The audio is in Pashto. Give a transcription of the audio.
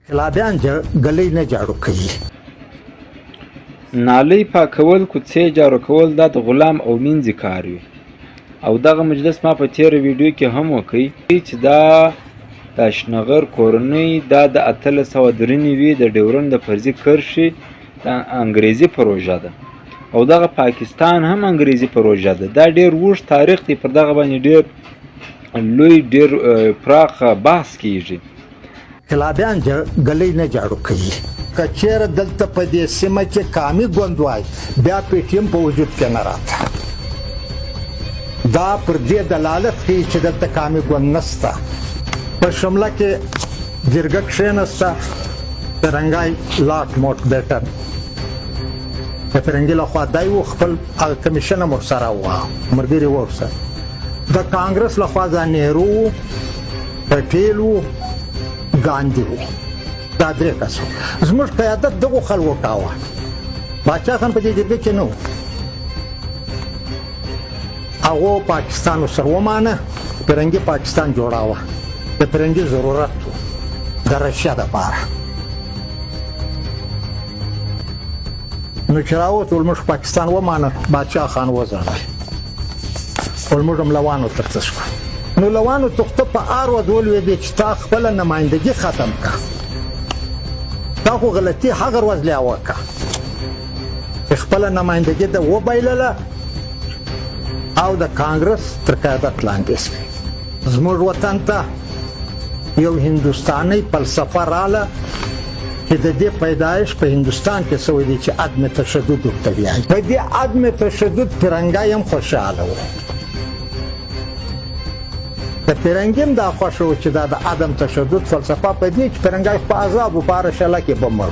انقلابیان ګلۍ نه جاړو کوي. نالۍ پاکول، کوڅې جارو کول دا د غلام او مینځې کار وي. او دغه مجلس ما په تیره ویډیو کې هم وکړ چې دا د اشنغر کورنۍ دا د 1893 د ډیورنډ د فرضي کرښې د انګریزي پروژه ده او دغه پاکستان هم انګریزي پروژه ده. دا ډیر اوږد تاریخ دی، پر دغه باندې ډیر لوی ډیر پراخه بحث کیږي. انقلابیان ګلۍ نه جاړو کوي. که چېرې دلته په دې سیمه کې قامي ګوند وای، بیا پي ټي ایم په وجود کې نه راته. دا پر دې دلالت کوي چې دلته قامي ګوند نشته. په شمله کې جرګه کښېنسته، فرنګی لاټ موټ بیټن د فرنګي لخوا دی و، خپل هغه کمیشن هم ورسره و، ملګري و ورسره. د کانګرس لخوا دا نهرو و، پټیل و، ګاندي و، دا درې کسه. زموږ قیادت دغو خلکو کاوه. باچا خان په دې جرګه کې نه و. هغو پاکستان ورسره ومانه، فرنګي پاکستان جوړاوه، د فرنګي ضرورت و د رشیا دپاره. نو چې راووتل موږ پاکستان ومانه، باچا خان وزړل، موږ هم لوانو تخته شو. نو لوانو تخته په آر ورځ ولوېدې چې تا خپله نمایندګي ختم کړه، تا خو غلطي هغه ورځ لا وکړه چې خپله نمایندګي د وبایلله او د کانګرس تر قیادت لاندې شوې. زموږ وطن ته یو هندوستاني فلسفه راله چې د دې پیدایش په هندوستان کې سوی دی چې عدم تشدد ورته وایي. په دې عدم تشدد پیرنګی هم خوشحاله و. د پیرنګي هم دا خوښه و چې دا د عدم تشدد فلسفه په دې چې پیرنګی خو په عذابو په هره شله کې به مړ.